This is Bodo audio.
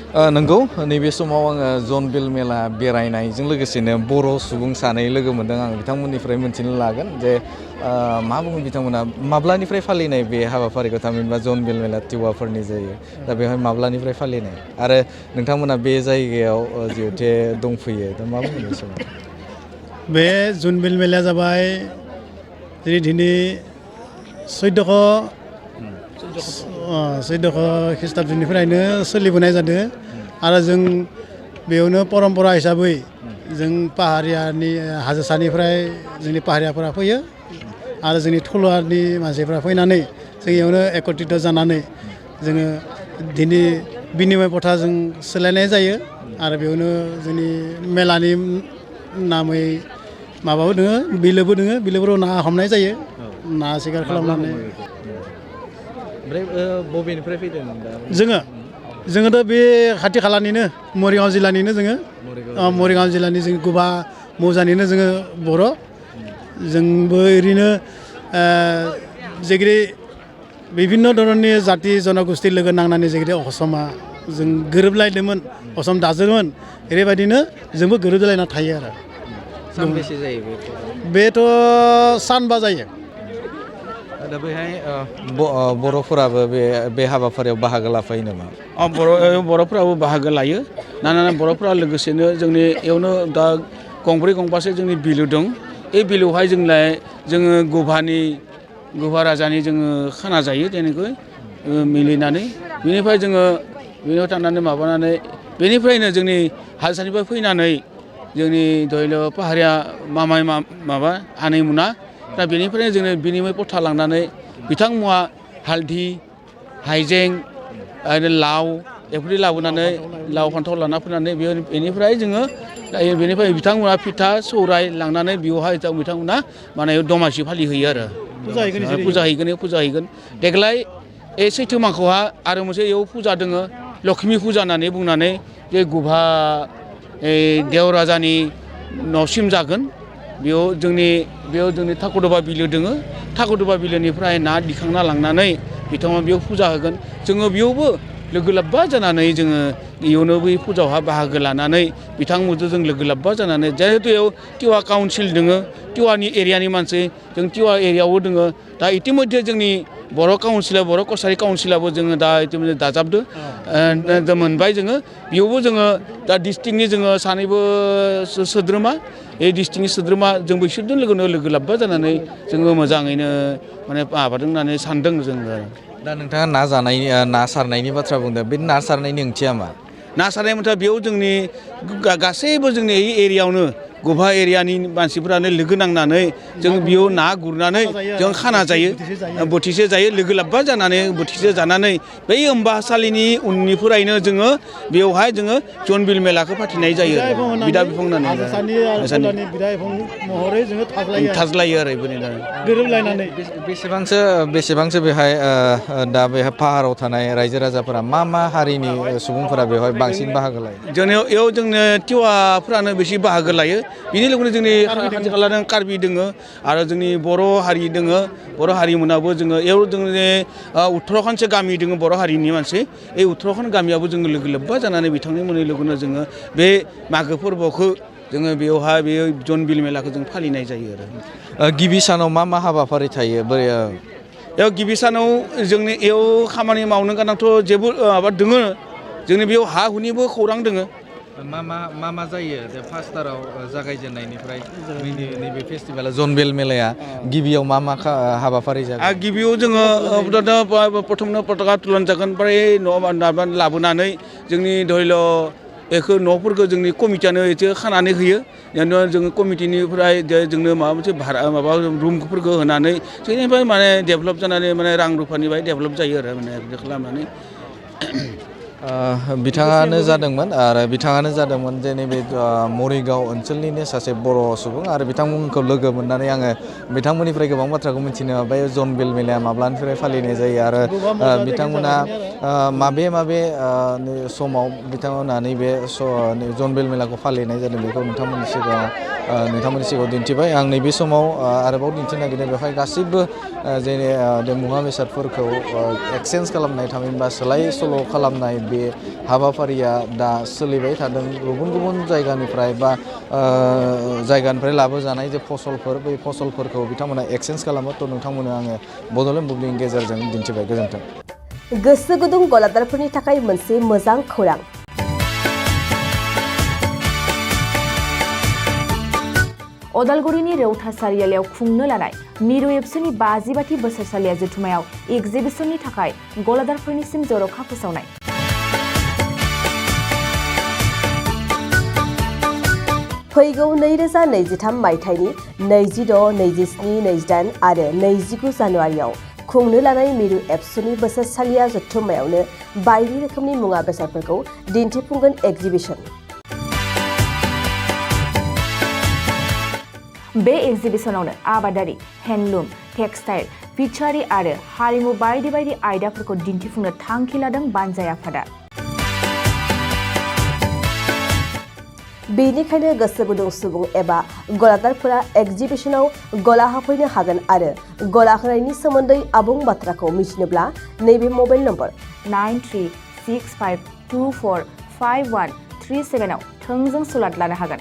नंगौ नैबे समाव आङो जनबिल मेला बेरायनायजों लोगोसेनो बर' सुबुं सानै लोगो मोनदों आं बिथांमोननिफ्राय मिन्थिनो लागोन जे मा बुङो बिथांमोना माब्लानिफ्राय फालिनाय बे हाबाफारिखौ थामहिनबा जनबिल मेला टिवाफोरनि जायो दा बेवहाय माब्लानिफ्राय फालिनाय आरो नोंथांमोना बे जायगायाव जिहेथे दंफैयो दा मा बुङो बे समाव बे जनबिल मेलाया जाबाय दिनै 1400 ख्रीष्टाब्दनिफ्रायनो सोलिबोनाय जादों आरो जों बेयावनो परम्परा हिसाबै जों पाहारियानि हाजोसानिफ्राय जोंनि पाहारियाफोरा फैयो आरो जोंनि थुलुवानि मानसिफ्रा फैनानै जों बेयावनो एकत्रित जानानै जोङो दिनै बिनिमय प्रथा जों सोलायनाय जायो आरो बेयावनो जोंनि मेलानि नामै माबाबो दोङो बिलोबो दोङो बिलोफोराव ना हमनाय जायो ना सिखार खालामनानै ओमफ्राय बबेनिफ्राय फैदों दा जोङो दा बे खाथि खालानिनो मरिगाव जिल्लानिनो जोङो मरिगाव जिल्लानि जों गुबा मौजानिनो जोङो बर' जोंबो ओरैनो जेरै बिभिन्न धरननि जाति जनगोष्ठी लोगो नांनानै जेरै असमा जों गोरोबलायदोंमोन असम दादोंमोन ओरैबायदिनो जोंबो गोरोबलायना थायो आरो सानबेसे जायो बेथ' सानबा जायो दा बेहाय बर'फोराबो बे हाबाफारियाव बाहागो लाफायो नामा बर'फोराबो बाहागो लायो नाना बर'फोरा लोगोसेनो जोंनि इयावनो दा गंब्रै गंबासो जोंनि बिलो दं बे बिलोआवहाय जोङो गुभा राजानि जोङो खाना जायो जेनेকৈ मिलिनानै बेनिफ्राय जोङो बेयाव थांनानै माबानानै बेनिफ्रायनो जोंनि हाजोसानिफ्राय फैनानै जोंनि धरिल' पाहारिया माबा आनैमोना दा बेनिफ्रायनो जोङो बिनिमय प्रथा लांनानै बिथांमोना हालदि हाइजें आरो लाव बेफोरदि लाबोनानै लाव फान्थाव लाना फैनानै बेनिफ्राय जोङो बेनिफ्राय बिथांमोना फिथा सौराय लांनानै बेवहाय बिथांमोना माने दमासि फालिहैयो आरो फुजा हैगोन देग्लाय सैथो मांखौहा आरो मोनसे बेयाव फुजा दोङो लक्ष्मी फुजा होननानै बुंनानै जे गुभा देव राजानि न'सिम जागोन बेयाव जोंनि थाकुदबा बिलो दोङो थाकुदबा बिलोनिफ्राय ना दिखांना लांनानै बिथांमोना बेयाव फुजा होगोन जोङो बेयावबो लोगो लाब्बा जानानै जोङो इयावनो बै फुजायावहा बाहागो लानानै बिथांमोनजों जों लोगो लाब्बा जानानै जिहेतु बेयाव टिवा काउन्सिल दोङो टिवानि एरियानि मानसि जों टिवा एरियायावबो दोङो दा इतिमध्ये जोंनि बर' कसारि काउन्सिलाबो जोङो दा इतिमध्ये दाजाबदो मोनबाय जोङो बेयावबो जोङो दा डिस्ट्रिक्टनि जोङो सानैबो सोद्रोमा बे डिस्ट्रिक्टनि सोद्रोमा जों बिसोरजों लोगो लाब्बा जानानै जोङो मोजाङैनो माने माबादों होननानै सानदों जोङो दा नोंथाङा ना सारनायनि बाथ्रा बुंदों बे ना सारनायनि ओंथिया मा ना सारनाय मथे बेयाव जोंनि गासैबो जोंनि एरियायावनो गुभा एरियानि मानसिफोरानो लोगो नांनानै जों बेयाव ना गुरनानै जों खाना जायो बोथिसे जायो लोगो लाब्बा जानानै बोथिसे जानानै बै अम्बासालिनि उननिफ्रायनो जोङो बेवहाय जोङो जनबिल मेलाखौ फाथिनाय जायो बिदा बिफं होननानै थाज्लायो आरो गोरोबलायनानै बेसेबांसो बेहाय दा बेहाय पाहाराव थानाय रायजो राजाफोरा मा हारिनि सुबुंफोरा बेवहाय बांसिन बाहागो लायो जोंनो टिवाफ्रानो बेसे बाहागो लायो बिनि लोगोनो जोंनि खाथि खाला कार्बि दोङो आरो जोंनि बर' हारि दोङो बर' हारिमुनाबो जोङो बेयाव जोंनि उत्तराखन्डसो गामि दोङो बर' हारिनि मानसि बे उत्तराखन्ड गामियाबो जोङो लोगो लोब्बा जानानै बिथांमोननि लोगोनो जोङो बे मागो फोरबोखौ जोङो बेयावहाय बे जनबिल मेलाखौ जों फालिनाय जायो आरो गिबि सानाव मा हाबाफारि थायो बेयाव गिबि सानाव जोंनि बेयाव खामानि मावनो गोनांथ' जेबो माबा दोङो जोंनि बेयाव हा हुनिबो खौरां दोङो मा जायो फार्स्टाराव जागायजेननायनिफ्राय नैबे फेस्टिभेला जनबिल मेलाया गिबियाव मा हाबाफारि जागोन गिबियाव जोङो प्रथमनो पताका तुलन जागोन ओमफ्राय न' लाबोनानै जोंनि धरिल' बेखौ न'फोरखौ जोंनि कमिटियानो एसे खानानै होयो जोङो कमिटिनिफ्राय जोंनो माबा मोनसे माबा रुमफोरखौ होनानै जोंनिफ्राय माने डेभेलप जानानै माने रां रुफानि बाय डेभेलप जायो आरो माने बिदि खालामनानै बिथाङानो जादोंमोन जे नैबे मरिगाव ओनसोलनिनो सासे बर' सुबुं आरो बिथांमोनखौ लोगो मोननानै आङो बिथांमोननिफ्राय गोबां बाथ्राखौ मिथिनो हाबाय जनबिल मेलाया माब्लानिफ्राय फालिनाय जायो आरो बिथांमोना माबे समाव बिथांमोना नैबे जनबिल मेलाखौ फालिनाय जादों बेखौ नोंथांमोननि सिगाङाव दिन्थिबाय आं नैबे समाव आरोबाव दिन्थिनो नागिरदों बेवहाय गासैबो जे मुवा बेसादफोरखौ एक्सचेन्ज खालामनाय थामहिनबा सोलाय सोल' खालामनाय बे बे हाबाफारिया दा सोलिबाय थादों गुबुन गुबुन जायगानिफ्राय बा जायगानिफ्राय लाबोजानाय जे फसलफोर बै फसलफोरखौ बिथांमोना एक्सचेन्ज खालामो थ' नोंथांमोननो आङो बड'लेण्ड बुब्लिनि गेजेरजों दिन्थिबाय गोजोन्थों। गोसो गुदुं गलादारफोरनि थाखाय मोनसे मोजां खौरां। अदालगुरिनि रौता सारियालियाव खुंनो लानाय मिरु एबसुनि 52थि बोसोरसालिया जथुमायाव एक्जिबिसननि थाखाय गलादारफोरनिसिम जर'खा फोसावनाय। फैगौ 2023 मायथाइनि 26, 27, 28 आरो 29 जानुवारियाव खुंनो लानाय मिरु एबसुनि बोसोरसालिया जथुमायावनो बायदि रोखोमनि मुवा बेसादफोरखौ दिन्थिफुंगोन एक्जिबिसन। बे एक्जिबिसनावनो आबादारि, हेन्डलुम, टेक्सटाइल, फिचारि आरो हारिमु बायदि बायदि आयदाफोरखौ दिन्थिफुंनो थांखि लादों बानजाय आफादा। बेनिखायनो गोसो गुदुं सुबुं एबा गलादारफोरा एक्जिबिसनाव गला होफैनो हागोन आरो गला होनायनि सोमोन्दै आबुं बाथ्राखौ मिथिनोब्ला नैबे मबाइल नम्बर 9365245137 आव थोंजों सुलाद लानो हागोन।